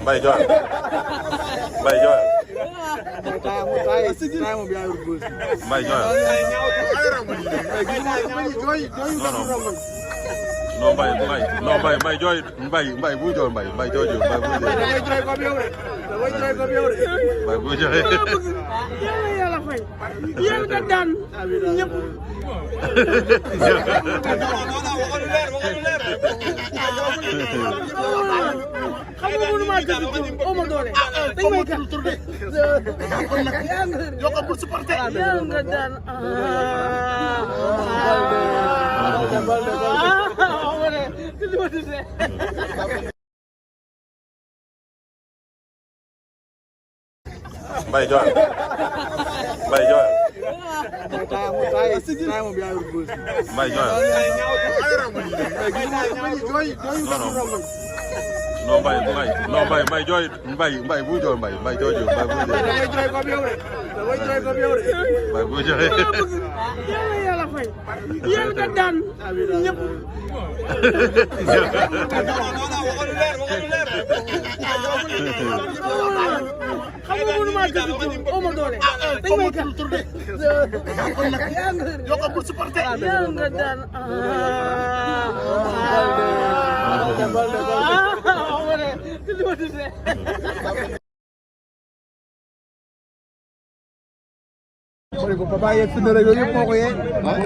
Mbaye Joal Mbaye Joal Mbaye Joal non Mbaye jooy Mbaye bu jooy Mbaye jooy Mbaye bu jooy yàlla fay yàlla nga daan ñëpp xam nga mënu maa gëstu ci oma doole dañ may gën tur de yokk pour supporter yàlla nga daan Mbaye Joal Mbaye Joal Mbaye Joal non Mbaye jooy Mbaye bu jooy Mbaye jooy Mbaye bu jooy yàlla fay yàlla nga daan ñëpp xam nga mënu maa gëstu ci oma doole dañ may gën tur de yokk pour supporter yàlla nga daan papa yeeg fi rek yooyu yëpp moo ko yee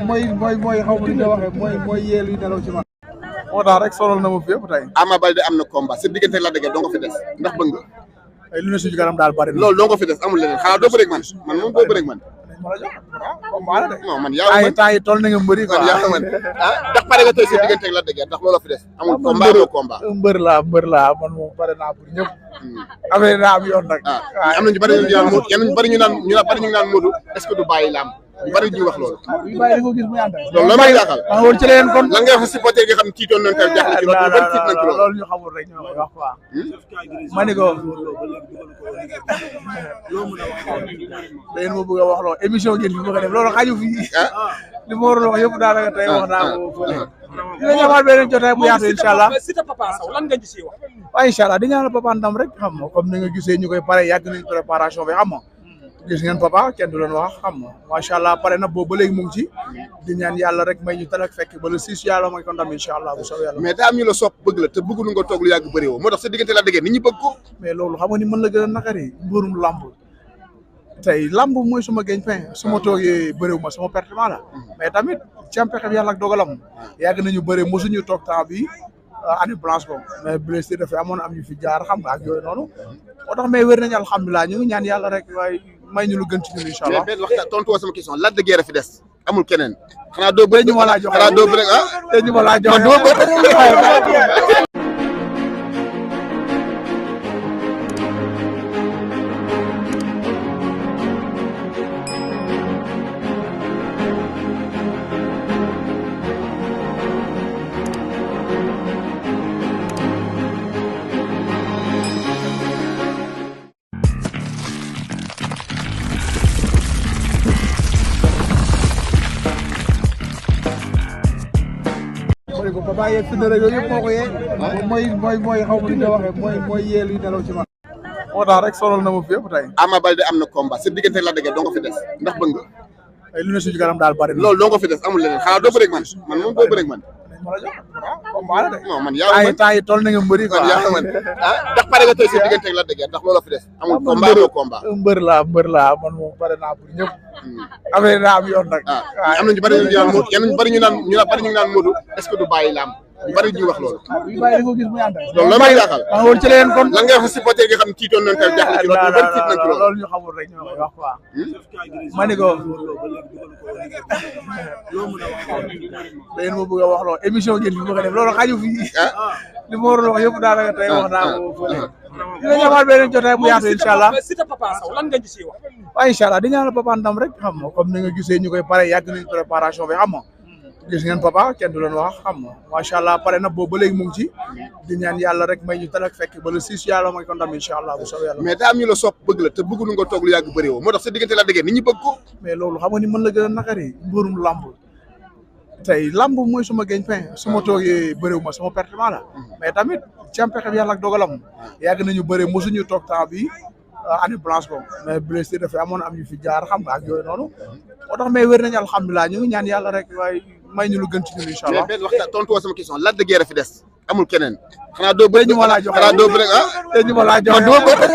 mooy xaw ma li nga waxee mooy yee luy nelaw ci man moo tax rek sonal na ma fi yëpp tey Ama Baldé am na combat sa diggante la dëgg doo nga fi des ndax bëgg nga ay lu ne suñu kanam daal bari na loolu doo nga fi des amul leneen xanaa doo bëreeg man moom doo bëreeg man ma la jox combat la de non man yaa man temps yi toll na nga mbëri quoi man yaa man ndax pare nga tey sa diggante la dëgg ndax loolu fi des amul combat amul combat mbër laa man moom pare naa pour ñëpp affaire naa am yoon nag am na ñu bari ñu naan Modou est-ce que du bàyyi lamb ñu bari ñu wax loolu ñu bàyyi da ko gis muy ànd loolu la may jaaxal woon ci leen kon lan ngay wax supporter yi nga xam ne tiitoon nañ tey jaaxle ci loolu bari tiit nañ ci loolu ñu xamul rek ñoo koy wax quoi ma ni ko dañu ma bëgg a wax loolu émission ngeen fi bëgg a def loolu xaju fii li ma waroon wax yëpp daanaka tey wax naa ko fële dina ñamaat beneen jotaay bu yaatu incha allah waaw incha allah di ñaanal papa ndam rek xam nga comme ni nga gisee ñu koy pare yàgg nañ préparation bi xam nga gis ngeen papa kenn du leen wax xam nga macha allah pare na boobu ba léegi mu ngi ci di ñaan yàlla rek may ñu talak fekk ba le 6 yàlla mooy ko ndam incha allah bu soobee yàlla mais daa am ñu la sopp bëgg la te bëggu nga toog lu yàgg bëri woo moo tax sa diggante la dëgg nit ñi bëgg ko mais loolu xam nga ni mën la gën a naqari mbërum lamb tey lamb mooy suma gagne-pain su ma toogee bëriwu ma sama pertement la mais tamit ci am pexem yàlla ak dogalam yàgg nañu bëri mosuñu toog temps bi année blanche boobu mais blessure dafa amoon am ñu fi jaar xam nga ak yooyu noonu moo tax mais wér nañu alhamdulilah ñu ngi ñaan yàlla rek waaye may ñu lu gën ci ñun incha allah. mais benn waxtaan tontu woo sama question Lac de Guiers fi des amul keneen xanaa doo bëri ñu ma laa jox xanaa doo bëri te ñu ma laa jox ko papa yeeg fi rek yooyu yëpp moo ko yee mooy xaw ma li nga waxee mooy yee luy nelaw ci man moo tax rek sonal na ma fi yëpp tey Ama Baldé am na combat sa diggante la dëgg doo nga fi des ndax bëgg nga ay lu ne suñu kanam daal bari na loolu doo nga fi des amul leneen xanaa doo bëreeg man moom doo bëreeg man ma la jox combat la de non man yaa man temps yi toll na nga mbëri quoi man yaa man ndax pare nga tey sa diggante la dëgg ndax loolu fi des amul combat amul combat mbër laa man moom pare naa pour ñëpp affaire naa am yoon nag am na ñu bari ñu naan Modou est-ce que du bàyyi lamb ñu bari ñu wax loolu ñu bàyyi da ko gis muy ànd loolu la may jaaxal woon ci leen kon lan ngay wax supporter yi nga xam ne tiitoon nañ tey jaaxle ci loolu bari tiit nañ ci loolu loolu ñu xamul rek ñoo koy wax quoi ma ni ko dañu ma bëgg a wax loolu émission ngeen fi bëgg a def loolu xaju fii li ma waroon wax yëpp daanaka tey wax naa ko fële dina ñamaat beneen jotaay bu yaatu incha allah waaw incha allah di ñaanal papa ndam rek xam nga comme ni nga gisee ñu koy pare yàgg nañ préparation bi xam nga gis ngeen papa kenn du leen wax xam nga macha allah pare na boobu ba léegi mu ngi ci di ñaan yàlla rek may ñu talak fekk ba le 6 yàlla mooy ko ndam incha allah bu soobee yàlla mais daa am ñu la sopp bëgg la te bëggu nga toog lu yàgg bëri woo moo tax sa diggante la dëgg nit ñi bëgg ko mais loolu xam nga ni mën la gën a naqari mbërum lamb tey lamb mooy suma gagne-pain su ma toogee bëriwu ma sama pertement la mais tamit ci am pexe yàlla ak dogalam yàgg nañu bëre mosuñu toog temps bi année blanche ko mais blessure dafa amoon am ñu fi jaar xam nga ak yooyu noonu moo tax mais wér nañu alhamdulilah ñu ngi ñaan yàlla rek waaye may ñu lu gën ci ñun incha allah. mais benn waxtaan tontu woo sama question Lac de Guiers fi des amul keneen. xanaa doo bëri ñu ma laa joxe xanaa doo bëri te ñu ma laa joxe man doo bëri